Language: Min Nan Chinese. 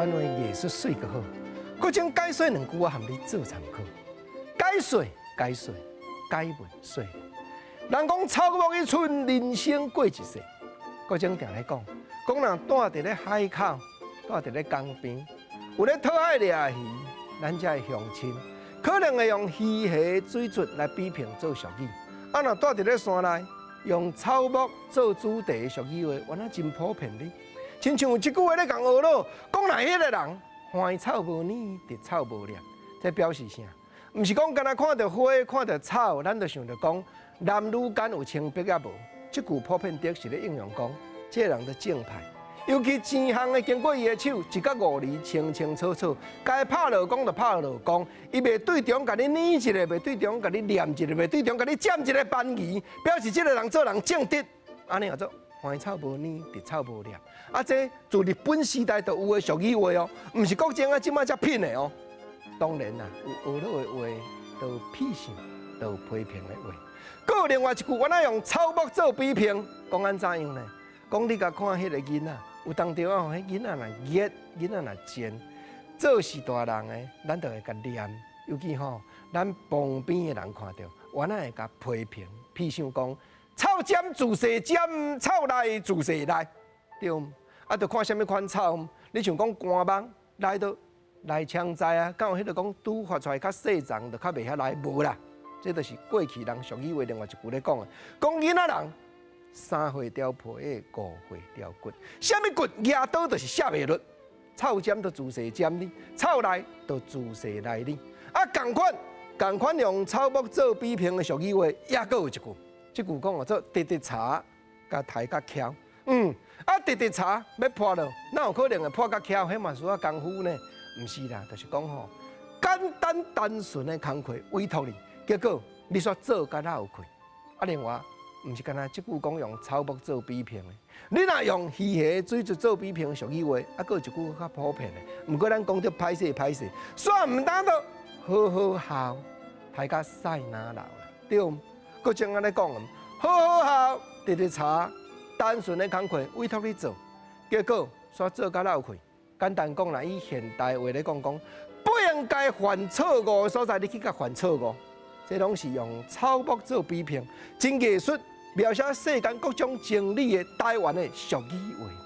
灣話藝術媠閣好。閣將解說兩句我含你做參考。解說解說解文說。人講草木一春，人生過一世。閣將定來講，講若住佇咧海口，住佇咧江邊，有咧討海掠魚，咱遮的鄉親可能會用魚蝦水質來比評做俗語。啊，若住佇咧山內，用草木做主題的俗語話，原來真普遍哩。親像有一句話咧共學咯，講若彼個人橫草無耳，直草無粒，這表示啥？毋是講干焦看著花、看著草，咱就想著講男女間有親別抑無？這句普遍的是咧應用講，這個人的正派，尤其錢項的經過伊的手，一角五厘清清楚楚，該拍落講就拍落講，伊袂對中共你念一个，袂對中共你念一个，袂對中共你佔一个便宜，表示這個人做人正直，按呢叫做橫草無耳，直草無粒。啊，這自日本時代就有的俗語話哦，毋是國政啊，這擺才編的哦。當然啦，有學老的話，就有批評，就有批評的話。閣有另外一句，我若用草木做比評，講按怎樣呢？講你共看彼個囡仔，有當時仔吼，彼囡仔若熱，囡仔若賤，做是大人的，咱就會共念。尤其吼，咱旁邊的人看著，原來會共批評，譬像講草尖自細尖，草內自細內，對毋？啊，著看啥物款草。你像講肝木來都來槍在啊，敢有彼個講拄發出來較細叢，就較袂遐來無啦。這就是過去人俗語話另外一句咧講的，講囡仔人3歲掉皮，5歲掉骨，啥物骨舉刀就是卸袂落，草尖就自細尖哩，草內就自細內哩。啊，仝款仝款用草木做比評的俗語話，抑閣有一句，這句講叫做直直柴，共刣較翹。啊，直直柴欲破落，哪有可能會破較翹？彼嘛需要功夫呢？毋是啦，就是講吼，簡單單純的工課委託你，結果你煞做甲落氣。啊，另外，毋是干焦這句講用草木做比評的，你若用魚蝦水質做比評俗語話，啊，閣有一句較普遍的。毋過咱講著歹勢歹勢，煞毋當做好好孝，刣甲屎哪流啦，對毋？閣將按呢講，好好孝，直直柴，單純的工課委託你做，結果煞做甲落氣。簡單講啦，以現代話來講講，不應該犯錯誤的所在，你去共犯錯誤，這攏是用草木做比評，真藝術描寫世間各種情理的台灣的俗語話。